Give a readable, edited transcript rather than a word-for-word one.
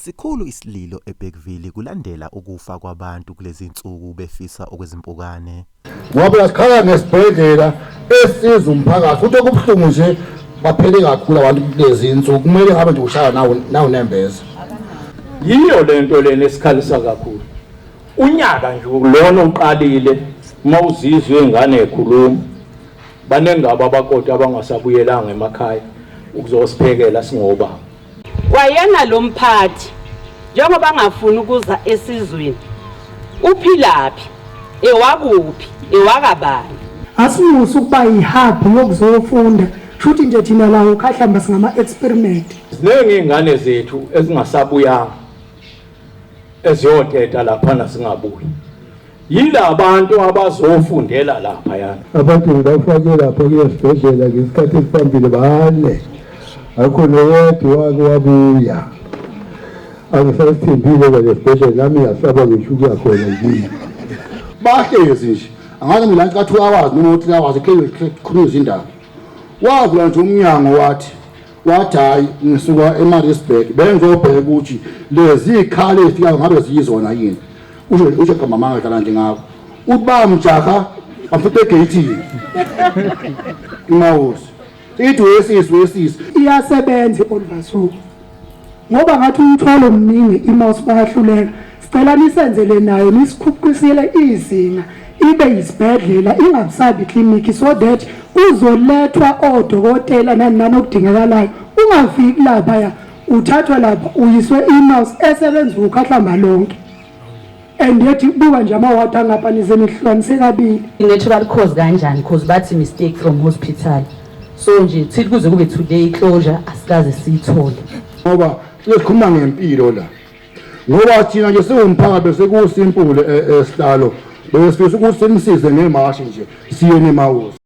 Sikhulu isililo eBergville kulandela ukufa kwabantu kulezi nsuku befisa okwezimpukane. Ngoba uyasikhala ngesibhedlela esiza umphakathi futhi okubuhlungu nje baphele kakhulu abantu kulezi nsuku, kumele ngabe nje ushaya nawunembeza. Yiyo lento lena esikhalisa kakhulu. Unyaka nje lona uqalile, uma uzizwe ingane ekhuluma, banengabo abakoti abangasabuyelanga emakhaya ukuzosiphekela singoba. Kwayena lo mphathi njengoba angafuni ukuza esizweni, uphilaphi, ewakuphi, ewakabani? Asinxusa ukuba yi-hub yokuzofunda, shuthi nje thina la uKhahlamba singama-experiment. Ziningi iy'ngane zethu ezingasabuyanga eziyoteta laphana singabuyi. Yilabantu abazofundela laphayana. Abantu ngibafake lapha kulesibhedlela ngesikhathi esiphambili bane, akho noyedwa wake wabuya. Angisasithembile kwa lesibhedlela, nami ngiyasaba ngisho ukuya khona nje. Bahlezi nje angazi mina ka 2 hours noma 3 hours ekhulunywa izindaba. Wavula nje umnyango wathi hayi ngisuka eMaritzburg bengizobheka ukuthi lezi zikhali ezifikayo ngabe ziyizona yini. Usho qamba amanga dlala nje ngakho. Uthi bamjaha bamfike egeyithini. Imawusi. Ithi wesisi wesisi. Iyasebenza iOliver Soko. Ngoba ngathi umthwalo mningi iMouse bayahluleka. Sicela nisenzele nayo nisikhuphukisele izinga ibe yisibhedlela ingabisabi ikliniki so that kuzolethwa odokotela nani nani okudingakalayo. Ungafiki laphaya uthathwa lapha uyiswe iMouse esebenza uKhahlamba lonke. And yet buka nje amawadi angapha nize nihlukanise kabili. Natural cause kanjani, cause bathi mistake from hospital. So nje till kuze kube today closure asikaze siyithole. Ngoba sikhuluma ngempilo la. Ngoba thina nje siwumphakathi bese kusimple esihlalo. Besifisa ukuthi simsize ngemashi nje siye nemawusi.